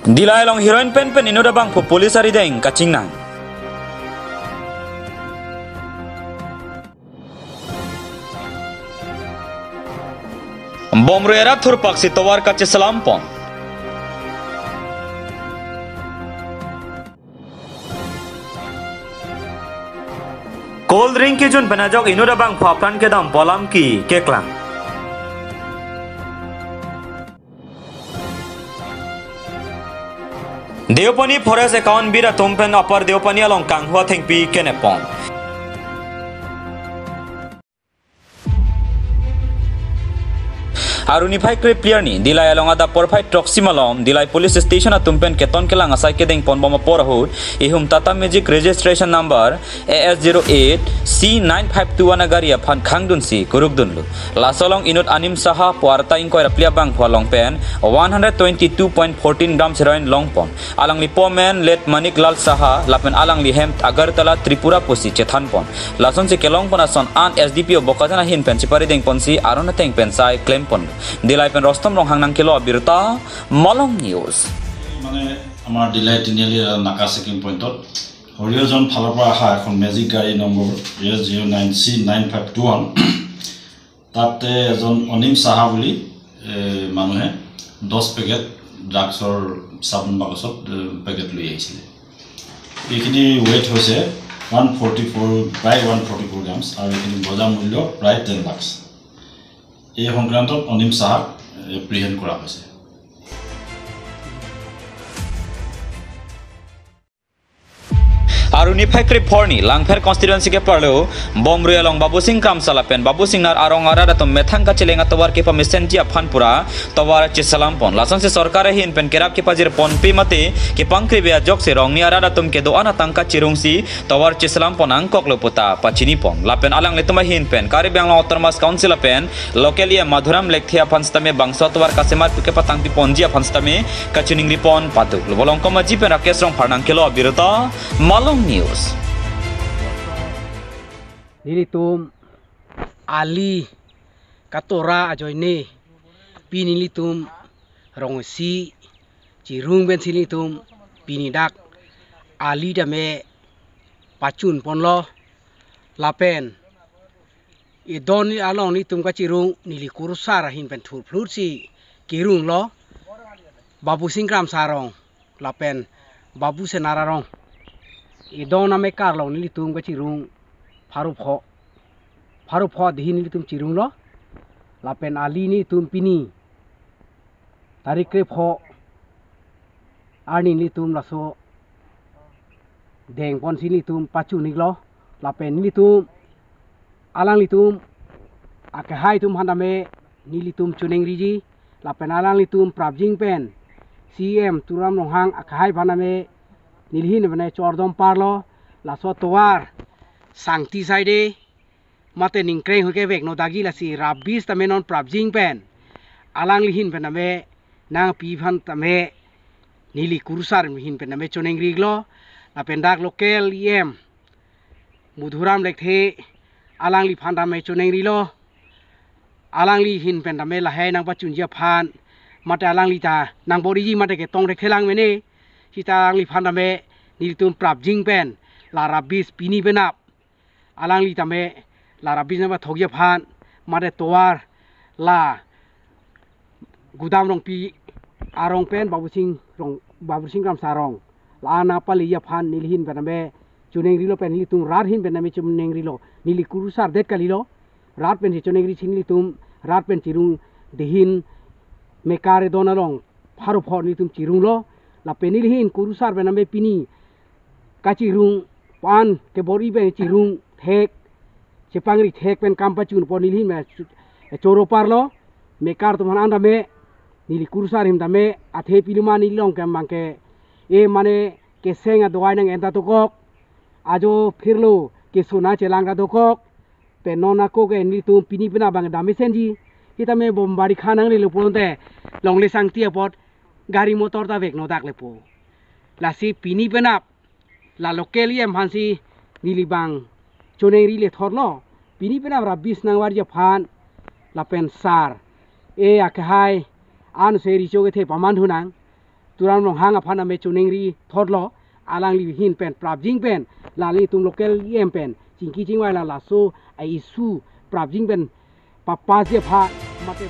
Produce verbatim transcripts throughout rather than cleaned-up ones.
Dillai along heroin pen pen inut abangphu police arideng kachingnang. Bomrui arat thurpaksi tovar kacheselam pon. Cold drink kejun pen ajok inut abangphu apran kedam pu alam keklang. Deopani Forest Account Beat atum pen Upper Deopani along kanghu athengpi kenep pon. Aru niphai krepli arni, Dillai along adap porphai throksi malom, Dillai Police Station atum pen keton kelang asai kedeng pon bom apor ahut, ihum Tata Magic registration number A S zero eight C nine five two one agari aphan khangdunsi kurukdunlo. Laso along inut Anim Saha pu arta ingkoi ra phli abangphu along pen one hundred twenty two point fourteen grams heroin long pon. Alangli po amen late Manik Lal Saha, lapen alangli hem Agartala, Tripura pusi chethan pon. Lasonsi kelong pon ason an S D P O Bokajan ahin pen chepari deng ponsi aron ateng pen sai klem pon. Dillai pen Rostom Ronghang nangkelo abirta, Malong News. মানে আমাৰ ডিলাই তিনিআলি নাকা চেকিং পইণ্টত হৰিয়জন ফালৰ পৰা অহা এখন মেজিক গাড়ী number S zero' nine C nine five two one, তাতে এজন অনিম চাহা বুলি, এ, মানুহে দহ পেকেট ড্ৰাগছৰ চাবোন বাকচত, এ, পেকেট লৈ আহিছিলে। এইখিনি ৱেইট হৈছে ওৱান ফৰ্টি ফ'ৰ, প্ৰায় ওৱান ফৰ্টি ফ'ৰ গ্ৰামছ আৰু এইখিনি বজাৰ মূল্য প্ৰায় টেন লাখছ। এই সংক্ৰান্তত অনিম চাহাক এপ্ৰিহেণ্ড কৰা হৈছে। Aru niphai krepho arni Langpher constituency keparlo Bomrui along Babusing Kramsa lapen Babusing Nar arong arat atum methang kacheleng atovar kepamesenji aphan pura tovar cheselam pon. Lasonsi sorkar ahin pen kerap kepajir ponpe mate kepangkribe ajoksi rongni arat atum kedo-an atangka chirungsi tovar cheselam pon angkoklo puta pachini pon. Lapen alanglitum ahin pen Karbi Anglong Autonomous Council lapen local E M Madhuram Lekthe aphan sitame bangso atovar kasemar pu kepatangpi ponji aphan sitame kachiningri pon paduk. Lo Bolong Komaji pen Rakesh Rongphar nangkelo abirta, Malong News. Nelitum ali katora ajoine pi nelitum rong isi chirung pensi nelitum pini dak ali tame pachun ponlo lapen idon along nelitum kachirung neli kurusar ahin pen thurphlursi kirunglo Babusing Kramsa arong lapen Babusen Nar arong. Idon amekar along nelitum kachirung pharo pho, pharo pho dihin nelitum chirunglo lapen ali nelitum pini tarik krepho arni nelitum laso deng ponsi nelitum pachun-iklo lapen nelitum alanglitum akehai atum aphan tame nelitum choningriji lapen alanglitum prapjin pen C E M Tuliram Ronghang akehai aphan tame nelihin pen chordom parlo laso tovar sangti saide mate ningkreng hui kevek no dagi lasi rabis tame non prapjin pen alanglihin pen tame nangpi aphan tame neli kurusar ahin pen tame choningrilo lapen dak local E M Madhuram Lekthe alangliphan tame choningrilo alanglihin pen tame lahai nangpachunji aphan mate alangli ta nangbor-iji mate ketong rekhelang mene sita alangliphan tame nelitum prapjin pen la rabis pini penap alangli tame la rabis nangpathokji aphan mate tovar la Gudam Rongpi arong pen Babusing Rong, Babusing Kramsa arong la-an nangpaleji aphan nelihin pen tame choningrilo pen nelitum rat ahin pen tame choningrilo neli kurusar det kalilo rat pensi choningri si nelitum rat pen chirung dihin mekar idon along pharo pho nelitum chirunglo lapen nelihin kurusar pen tame pini kachirung pan kebor-i pen chirung thek chepangri thek pen kam pachun pon nelihin me chu-, choro parlo mekar atum aphan tame neli kurusar ahin tame athe piluma neli long ke mangke e mane keseng adovai nang-en ta dokok ajo phirlo kesona chelang ta dokok pen non ako ke nelitum pini penap abang dam mesenji sitame bom bari khanang lelo pulote longle sangti apot gari motor ta vek no dak lepo. Lasi pini penap la local E M aphansi neli bang choningri le thorlo pini penap rabis nangvarji aphan lapen sar e akehai an se richo kethe paman hunang Tuliram Ronghang aphan ame choningri thotlo, alangli ahin pen prapjin pen, la nelitum local E M pen chingki chingvai la laso a-issue prapjin pen papaji aphan mate.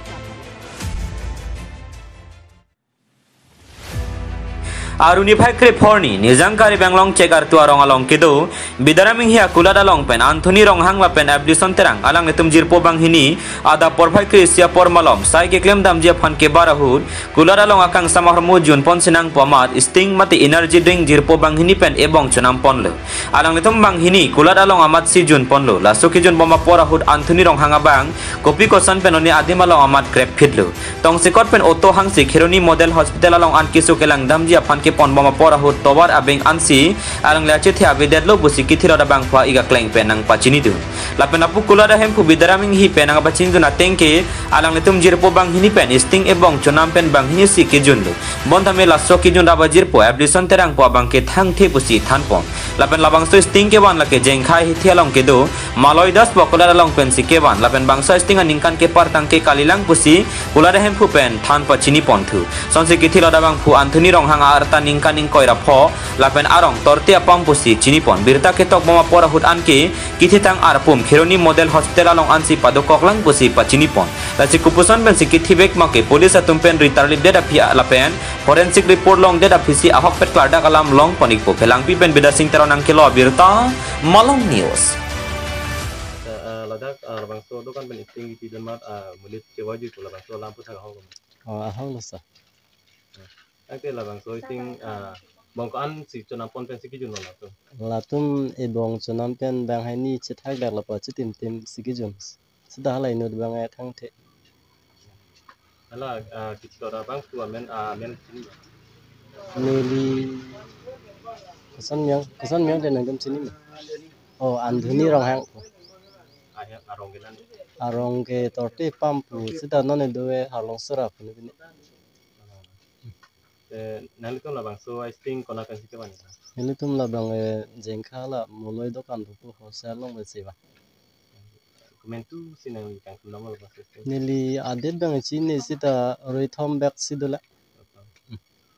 Arni phai krepho arni, Nijang Karbi Anglong Chegartu arong along kedo Bidaram Inghi akulat along pen Anthony Ronghang lapen Abdison Terang alanglitum jirpo banghini adap porphai kre-isi apor malom sai keklem damji aphan kebar ahut kulat along akangsam ahormu junpon sinang pu amat Sting mate energy drink jirpo banghini pen ebong chonam ponlo. Alanglitum banghini kulat along amatsi junponlo. Laso kejun bom apor ahut Anthony Ronghang abang kopi koson pen oni adim along amat krepphitlo. Tongsekot pen auto hangsi Kheroni Model Hospital along an keso kelang damji aphan kepon bom apor ahut tovar abeng ansi alangli achethe avedetlo pusi kethilot abangphu ik akleng pen nangpachinidun. Lapen lapu kulat ahemphu Bidaram Inghi pen nangpachinidun ateng ke alanglitum jirpo banghini pen Sting ebong chonam pen banghini si kejunlo. Bonta me laso kejun rap ajirpo Abdison Terang pu abang ke thangthe pusi thanpon. Lapen labangso Sting kevan lake Jengkhai hithi along kedo Maloi Das pu akulat along pensi kevan. Lapen bangso Sting aningkan kepar tangke kalilang pusi kulat ahemphu pen than pachiniponthu. Sonsi kethilot abangphu Anthony Ronghang arta ningkan ingkoi ra pho lapen arong Torte Apam pusi chinipon. Birta ketok bom apor ahut anke kethitang arpum Kheroni Model Hospital along ansi padokoklang pusi pachinipon. Lasi kopuson pensi kethibek make police atum pen ritarlipdet aphi lapen forensic report longdet aphisi ahokpet klardak alam longpon ikpo. Phelangpi pen Bidya Sing Teron nangkelo abirta, Malong News. Eh, eh, ladak, eh, labangso dokan pen Sting kepidun amat, eh, mulit chewaji pu labangso alam puthak ahok lo. Oh, ahok lo sir. Tangte labangso Sting, eh, bong ko-ansi chonam pon pensi kejunlo latum? Latum ebong chonam pen banghini chethakdak lapu chitimtim si kejun. Seta hala inut abang thangthe. Hala, ah, kethilot abangphu amen, ah, amen chini ma? Neli koson miyang, koson miyang te nangtum chini ma? Oh, Anthony Ronghang. Ah, ya, arong ke nang. Arong ke Torte Apam pu, seta non do-e Harlong Sora pu ni bini. Eh, nanglitum labangso Sting konat pensi kevan? Nanglitum labang, eh, Jengkha la Moloi dokan pu pu wholesale along pensi ba. Komantu si nangli kangthum dam labangso Sting? Neli adet abang chini seta roi thom bag si dolang.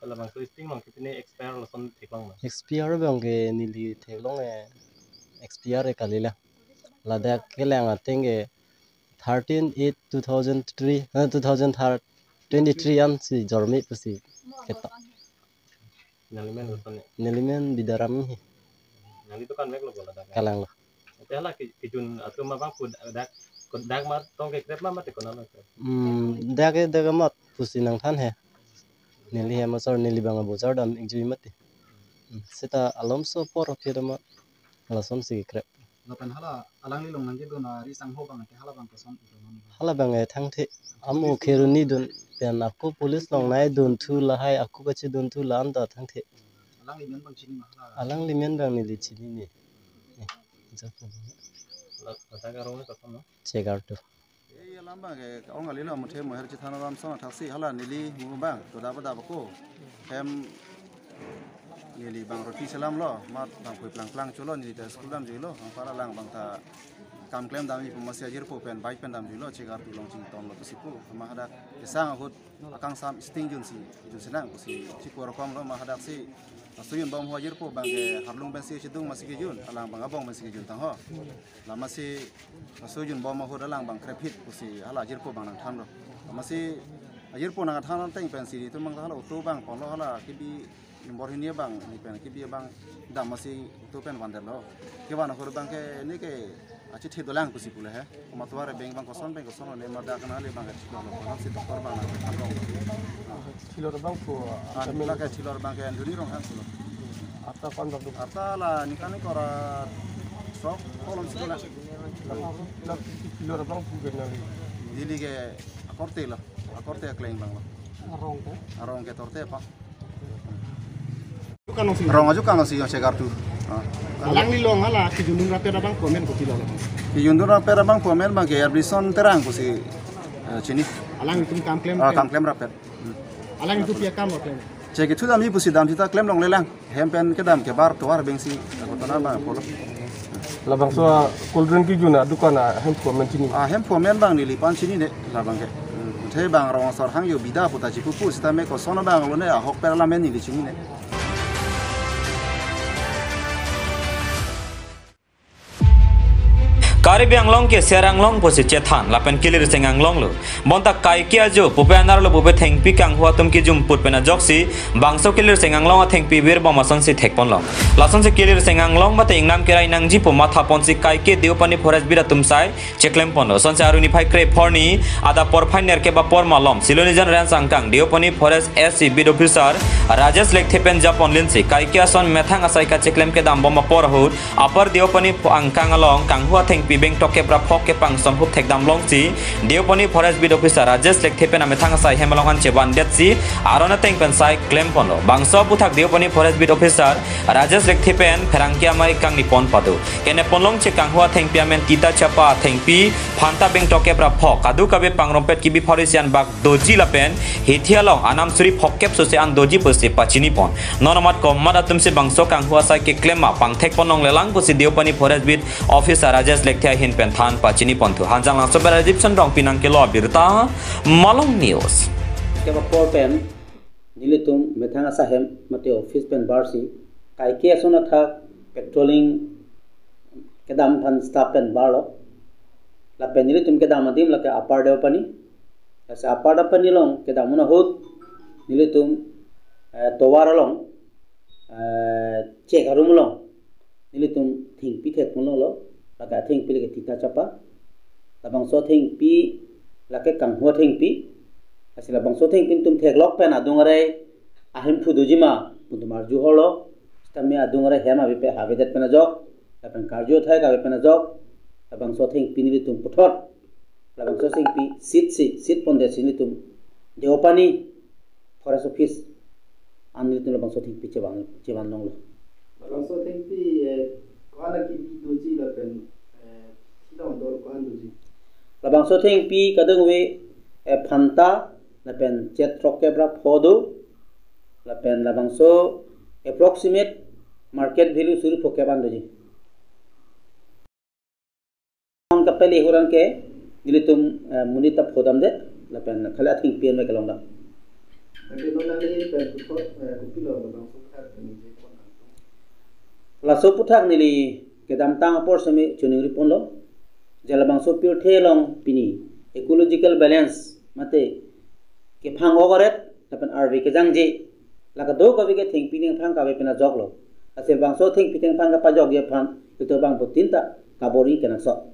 Labangso Sting along kepine expire lason theklong ma? Expire abang ke neli theklong, eh, expire e kalilang. Ladak kelang ateng ke thirteen eight two thousand three, eh, two thousand twenty-three ansi jormi pusi ketok. Nangli men lason ya? Neli men Bidaram Inghi. Nangli dokan mek lo bola dak? Kalang lo. Te hala ke, kejun atum abangphu dak, dak ma tong kekrep ma mate konat lo krep? Hmm, dak ke dak amat pusi nangthan he. Neli hem asor neli abang abojar dam ingjui mati. Hmm, seta alomso apor aphi amat lasonsi krep. Lapen hala alangli along nangkedun ari sangho abang te hala abang koson ido non? Hala abang, eh, thangthe. Amo Kheroni dun pen ako police along nai dunthu lahai ako kachidunthu la-an ta thangthe. Alangli men abang chini ma hala? Alangli men abang neli chinine. Eh, japo. La, ladak arong ni koson lo? Chegartu. Eh, alam abang ke ong alilo muthe moher chithan alam song thaksi hala neli mu abang to daba daba ko. Hem neli abang roti selam lo, mat abang pui plang plang cholo, neli ta school damjuilo, abang para lang abang ta kam klem damji pu masi ajirpo pen bike pen damjuilo, Chegartu along chington lo pusi pu, ma hadak kesang ahut akangsam Sting junsi, junsi nang pusi chikor kom lo, ma hadak si, suyun bom ho ajirpo abang ke harlung pensi chedung masi kejun, alang abang abong pensi kejun tang ho. Lamasi suyun bom ahut alang abang krepphit pusi hala ajirpo abang nangthan lo. Lamasi ajirpo nangthan ateng pensi itum abang hala auto abang ponlo hala kebi nombor hini abang ni pen kebi abang dam masi auto pen vandetlo. Kevan ahut abang ke neke achethe dolang pusi pule he. Komat tovar abeng abang koson abeng koson le ma dak nangli abang ke chiklo lo, koson si doktor abang nangthan lo. Thilot abangphu, ah, amen. Lake thilot abang ke Anthony Ronghang pulo. Arta ko-an bak do? Arta la ningkan ingkoi ra sok kolom si dolang. La, la, thilot abangphu ke nangli? Neli ke akorte lo, akorte akleng abang lo. Arong ke? Arong ke Torte Apam. Dukan along si? Arong adukan along si, Chegartu. Ah. Alangli along hala kejundun rapet abangphu amen kopi lo? Kejundun rapet abangphu amen abang ke Abdison Terang pusi, eh, chini. Alanglitum kam klem? Ah, pen? Kam klem rapet. Hmm. Alanglitum pi akam lo klem? Che kethu damji pusi dam sita klem longlelang. Hem pen kedam kebar tovar abeng si, ako tona abang pulo. Labangso cold drink kejun adukan ahemphu amen chini? Ah, hemphu amen abang neli pan chinine labang ke. Hmm. He bang rong asor hang yo bida puta chipupu sitame koson bang lo ne ahok per lamen neli chini ne. Karbi Anglong ke Ser Anglong pusi chethan lapen kilirseng Anglong lo. Bonta kaike ajo pupe anar lo pupe thengpi kanghu atum kijumput pen ajoksi bangso kilirseng Anglong athengpi virbom asonsi thekponlong. Lasonsi kilirseng Anglong mate ingnam kerai nangji pu mathaponsi kaike Deopani Forest Beat atum sai cheklem ponlo. Sonsi aruni phai kre phorni adap porphai nerkep apor malom Silonijan Range angkang Deopani Forest S C Beat Officer Rajesh Lekthe pen japon linsi kaike ason methang asai kacheklem kedam bom apor ahut Upper Deopani pho angkang along kanghu athengpi beng tokep ra phok kepangsong hup thekdam longsi Deopani Forest Beat Officer Rajesh Lekthe pen amethang asai hem along an chevan detsi aron ateng pen sai klem ponlo. Bangso aputhak Deopani Forest Beat Officer Rajesh Lekthe pen pherangke amei kangni pon pado. Kene ponlongche kanghu athengpi amen Tita Chapa athengpi phanta beng tokep ra phok kadokave pangrumpet kibi phorisian bak doji lapen hithi along anam suri phokep sose an doji pusi pachini pon. Non amat komat atumsi bangso kanghu asai keklem ma pangthek ponlong lelang pusi Deopani Forest Beat Officer Rajesh Lekthe ahin pen than pachini ponthu. Hanjanglangso pen Rajiv Chandrong pinang kelo abirta Malong News. Keba por pen nelitum methang asahem mate office pen barsi kaike ason athak patrolling kedam aphan staff pen barlo. Lapen nelitum kedam adim lake Upper Deopani. Lasi Upper Deopani along kedam un ahut nelitum, eh, tovar along, eh, chek arum along nelitum thengpi thek ponlo. Lake athengpi lake Tita Chapa. Labangso athengpi lake kanghu athengpi. Lasi labangso athengpi nelitum theklok pen adung arei ahem phu doji ma pu nelitum arju horlo. Sitame adung arei hem avepe avedet pen ajok lapen karju athai kave pen ajok labangso athengpi nelitum puthot labangso athengpi sitsi, sit pondetsi nelitum Deopani Forest Office an nelitum labangso athengpi chevan, chevan longlo. Labangso athengpi, eh, ko-an akibi doji lapen, eh, thilong dor ko-an doji? Labangso athengpi kadokave, eh, phanta lapen chet throk kep ra pho do lapen labangso approximate market value suri phokep an doji. An kapeli huran ke nelitum, eh, monit ta phodamde lapen khali athengpi an me kelongdam. Lake non nangli pen puthot, eh, kopilo labangso aputhak neli je pon nang. Laso aputhak neli kedamtang apor seme choningri ponlo. Je labangso pirthe along pini ecological balance mate kephang ogoret lapen arve kejangje la kadokave ke thengpi thengphang kave pen ajoklo. Lasi labangso thengpi thengphang kapajokji aphan itum bangphutin ta kabor-i kenangsot.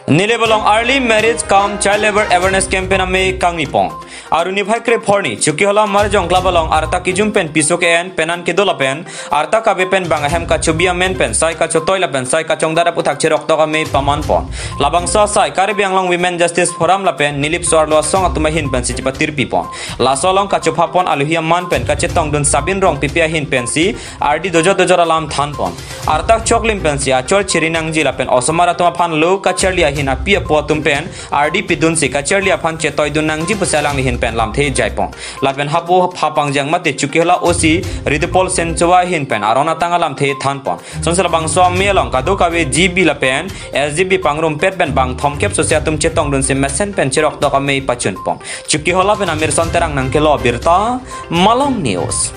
Nilip along Early Marriage cum Child Labour Awareness Campaign amei kangni pon. Aruni phai kre phorni Chokihola Marjong Club along arta kijum pen piso ke-en penan kedo lapen arta kave pen bang ahem kachobi amen pen sai kachotoi lapen sai kachongdat aputhak cheroktok amei paman pon. Labangso asai Karbi Anglong Women Justice Forum lapen Nilip so-arlo asong atum ahin pensi chepatirpi pon. Laso along kachopha pon aluhi aman pen kachetongdun Sabin Rongpipi ahin pensi ardi dojot dojot alam than pon. Arta choklim pensi achor chiri nangji lapen osomar atum aphan lo kacharli ahin api apo atum pen ardi pidunsi kacharli aphan chetoidun nangji pusi alangli ahin pen lamthe jai pon. Lapen hapu hapangjang mate Chokihola O C Ridupol Senchowa ahin pen aron atang alamthe than pon. Sonsi labangso amei along kadokave G B lapen S G B pangrumpet pen bang thomkep sose atum chetongdunsi mesen pen cheroktok amei pachun pon. Chokihola pen Amirson Terang nangkelo birta, Malong News.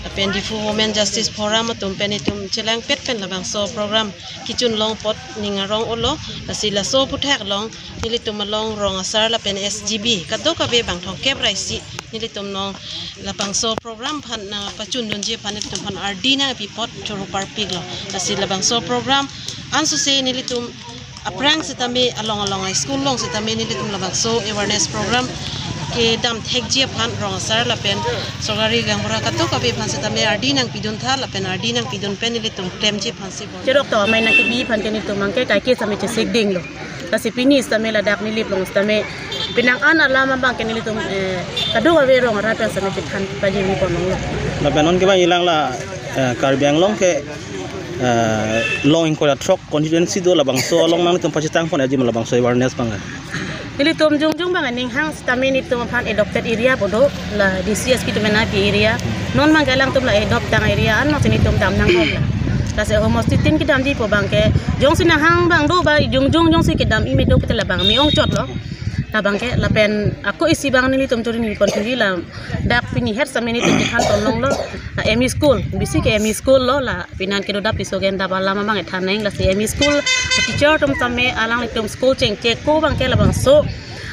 Lapen Diphu Women Justice Forum atum pen itum chelangpet pen labangso program kechun long apot ning arong-olo, lasi laso aputhak along nelitum along rong asar lapen S G B kadokave bang thomkep ra isi nelitum along labangso program aphan nangpachundunji aphan nelitum aphan ardi nangpi apot choro parpiklo. Lasi labangso program ansose nelitum aphrang sitame along along a-school along sitame nelitum labangso awareness program kedam thekji aphan rong asar lapen sorkari gaonbura kadokave aphan sitame ardi nangpidun tha lapen ardi nangpidun pen nelitum klemji aphansi bor. Cheroktok amei nangkebi aphan ke nelitum abangke kaike sitame chesik dinglo. Lasi pini sitame ladak Nilip along sitame penang an alam abangke nelitum, eh, kadokave rong arat pen sitame chethan pajirmi pon longlo. Lapen non ke bang ilang la, eh, Karbi Anglong ke, eh, long ingkoi ra throk constituency do, labangso along nangtum pachethang pon aji ma labangso awareness abang. Nelitum jongjong abang aning hang sitame nelitum aphan adopted area bodo la D C S P atum nangpi area. Non abangke alangtum la adopt tang area an abangsi nelitum dam nang hok la. Lasi homosti tin kedamji pu abangke, jongsi nanghang abang do ba jongjong jongsi kedam-i me do pute labang me-ongchotlo. Labangke lapen ako isi abang nelitum churi ni konthuli la dak pini het sitame nelitum kethan tonlonglo. La M E school, bisi ke M E school lo, la pinan kedo dap piso gen dap alam abang ethan nang, lasi M E school teacher atum sitame alanglitum school chengcheko abangke labangso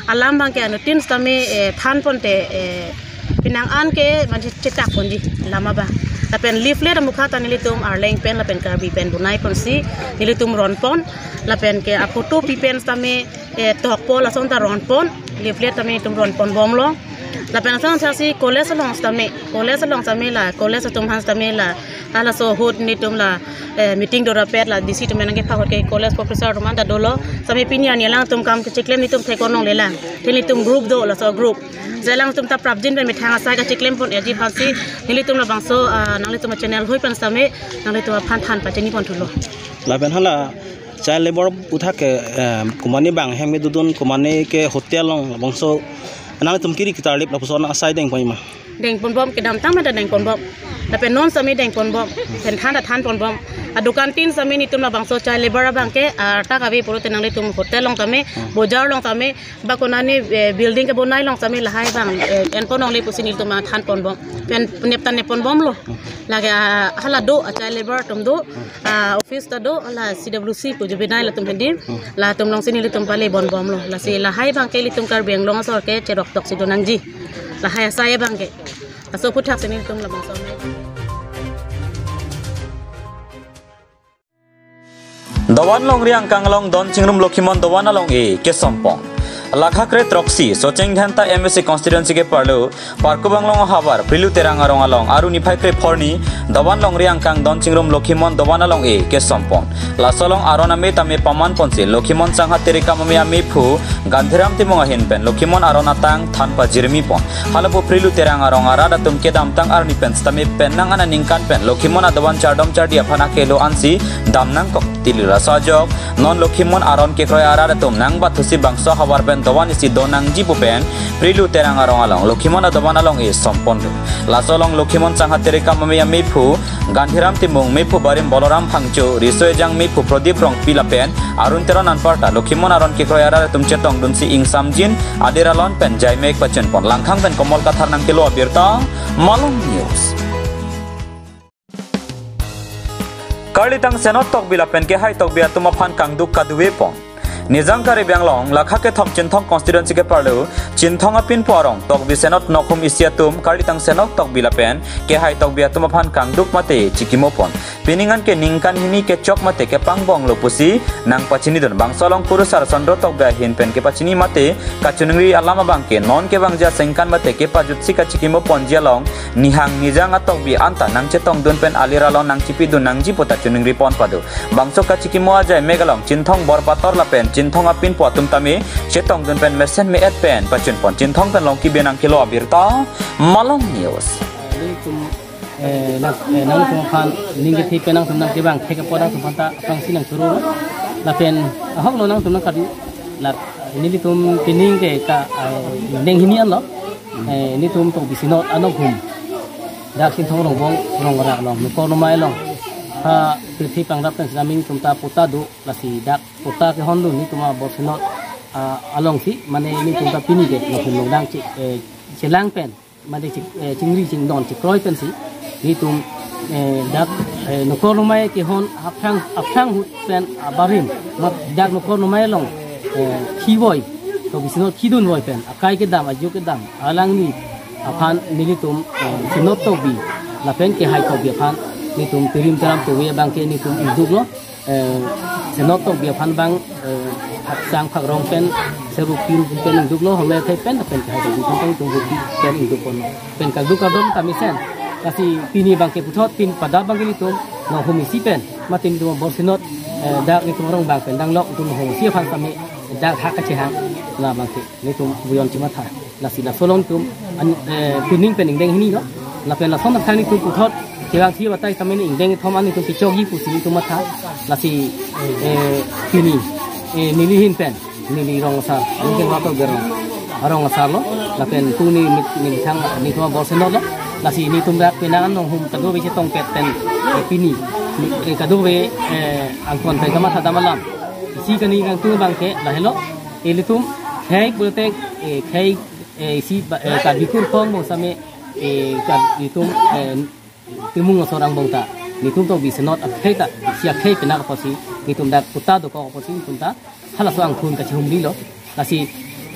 alam abangke anuttin sitame, eh, than ponte, eh, penang an ke man chetak ponji alam abang. Lapen leaflet amukha ta nelitum Arleng pen lapen Karbi pen bonai ponsi nelitum ron pon. Lapen ke aphoto pi pen sitame, eh, tokpo lason ta ron pon. Leaflet sitame nelitum ron pon bomlo. Lapen lason thasi college along sitame, college along sitame la, college atum aphan sitame la, halaso ahut nelitum la, eh, meeting do rapet la D C atum nangkephak ahut ke college professor atum anta dolo. Sitame pini arni alangtum kam kechiklem nelitum theklong longlelang. Te nelitum group do, laso group. Alangtum ta prapjin pen methang asai kachiklem pon-eji aphansi nelitum labangso, ah, nanglitum channel hoi pen sitame nanglitum aphan than pachini ponthulo. Lapen hala child labor aputhak ke, eh, komane bang hem kedodun, komane ke hotel along labangso nanglitum kiri ketarlip lapuson asai deng pon ma? Deng ponbom, kedamtang mada deng ponbom. Lapen non sitame deng ponbom. Pen than ta than ponbom. Adukan tin sitame nelitum labangso child labor abangke, ah, arta kave pulote nanglitum hotel along sitame, bojar along sitame, ba konane, eh, building kebonai along sitame lahai abang, eh, en pon longle pusi nelitum than ponbom. Pen nep ta nep ponbomlo. Lake, ah, hala do, ah, child labor atum do, ah, office ta do, la C W C pu juvenile atum hedi. Latum alongsi nelitum pale ponbomlo. Lasi lahai abangke ilitum Karbi Anglong asor ke cherok toksi do nangji. Lahai asai abangke. Laso aputhak si nelitum labangso. Dovan Longri angkang along Don Chingrum Lokhimon Dovan along e kesom pon. Lakha kre throksi, Socheng Dhenta M A C constituency keparlo, Parkubanglong ahavar, Prilu Terang arong along, aru niphai kre phorni, Dovan Longri angkang Don Chingrum Lokhimon Dovan along e kesom pon. Laso along aron ame tame paman ponsi, Lokhimon Sangha Terikam Ame amephu, Gandhiram Timung ahin pen, Lokhimon aron atang than pajirmi pon. Halapu Prilu Terang arong arat atum kedamtang arni pen sitame penang an aningkan pen Lokhimon adovan chardom chardi aphan akelo ansi dam nangkok tili. Laso ajok non Lokhimon aron kekroi arat atum nangbathusi bangso ahavar pen dovan isi do nangji pu pen Prilu Terang arong along Lokhimon adovan along e som ponlo. Laso along Lokhimon Sangha Terikam Ame amephu Gandhiram Timung, mephu barim Boloram Phangcho, riso ejang mephu Prodip Rongpi lapen Arun Teron anparta Lokhimon aron kekroi arat atum chetongdunsi ingsamjin alir alon pen jaimek pachun pon. Langkhang pen Komol Kathar nangkelo abirta, Malong News. Karlitang Senot Tokbi lapen Kehai Tokbi atum aphan kangduk kaduve pon. Nijang Karbi Anglong, Lakha kethom Chinthong constituency keparlo, Chinthong apinpo arong Tokbi Senot Nokhum isi atum, Karlitang Senot Tokbi lapen Kehai Tokbi atum aphan kangduk mate chikimo pon. Pining an ke ningkan hini kechok mate kepangbonglo pusi nangpachinidun. Bangso along kurusar Sondro Tokbi ahin pen kepachini mate kachiningri alam abangke non kevangji asengkan mate kepajutsi kachikimo ponji along nihang nijang atokbi anta nangchetongdun pen alir alon nangchipidun nangji puta chiningri pon pado. Bangso kachikimo ajaimek along Chinthong Borpator lapen Chinthong apinpo atum tame chetongdun pen mesen me-et pen pachun pon. Chinthong pen Longki Bey nangkelo abirta, Malong News. Eh, nang, eh, nangtum aphan ning kethe pen nangtum nangkevang thek apot nangtum aphan ta aphrangsi nangchoro. Lapen ahok lo nangtum nangkadu. La nelitum pining ke ka, eh, deng hini anlo. Eh, nelitum Tokbi Senot anokhum. Dak Chinthong Rongbong, Rongrak along, Nokor Nomai along. Ha, pirthe pangrap pen sitame nelitum ta patta do, lasi dak patta kehondun nelitum abor Senot, ah, alongsi, mane nelitum ta pini ke, nokhum longdang che, eh, chelang pen. Mate chik, eh, chingri chingdon chikroi pensi nelitum, eh, dak, eh, Nokor Nomai kehon aphrang, aphrang ahut pen abarim, mat dak Nokor Nomai along, eh, khivoi, Tokbi Senot khidunvoi pen akai kedam, ajo kedam, alangli aphan nelitum, eh, Senot Tokbi lapen Kehai Tokbi aphan nelitum pirim teram tove abangke nelitum ingduklo. Eh, Senot Tokbi aphan abang, eh, Haksang Phakrong pen, Seruk Pin pen ingduklo, Home Athai pen, pen Kehai Tokbi pen, pen ingduk pon. Pen kangduk kardom ta mesen. Lasi pini abangke puthot, pini pada abangke nelitum, nokhum isi pen, mate nelitum bor Senot, eh, dak nelitum arong abang pen, dang lok nelitum nokhum isi aphan sitame, dak hak kachehang, labangke nelitum buyon chimatha. Lasi laso along nelitum an, eh, pining pen ingdeng hini lo. Lapen lason athang nelitum puthot kevangji batai sitame ingdeng kethom an nelitum kechokji pusi nelitum matha. Lasi, eh, pini, eh, neli ahin pen, neli rong asar, neli kengwa to gerong, rong asar lo. Lapen pu neli mit, neli thang, nelitum bor Senot lo. Lasi nelitum dak penang an nokhum kado besi tongpet pen, eh, pini Eh, kadokave, eh, angkon pen kamatha dam alam isi kani kangtung abang ke lahelo. Ilitum khei pulote, eh, khei, eh, isi ba, eh, Karbi kurphong bong sitame, eh, Kar-, itum, eh, Timung asor angbong ta, nelitum to bisenot akhei ta, isi akhei penak apotsi, nelitum dak kuta dokok apotsi, nelitum ta halaso angthun kachihumrilo. Lasi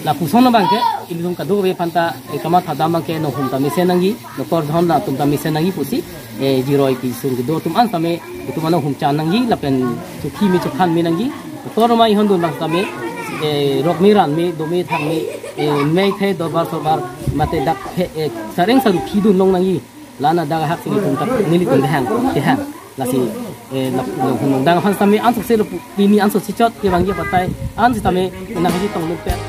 lapuson abang ke, ilitum kadokave aphan ta, eh, kamatha dam abang ke, nohum ta mesen nangji, nokor jahom atum ta mesen nangji pusi, eh, jiroi kesung kedo atum an sitame, itum an nohum chan nangji, lapen chokhi me chophan me nangji, nokor ma ihon dun abang sitame, eh, rok me ran me, do me thang me, eh, mei the dorbar sorbar, mate dak he, eh, sareng saru khi dun long nangji. Lana dak hak sini tum tak nelitum kehang, kehang. Lasi, eh, lap, lap, lap, dang aphan sitame ansose lo pu-, pini ansose chot kevangji apatai, an sitame nang haji tong lupet.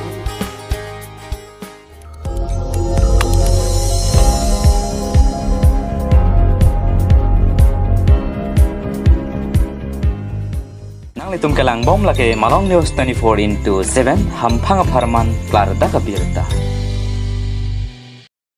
Nanglitum kelang bom lake Malong News twenty-four into seven, hamphang apharman klardak abirta.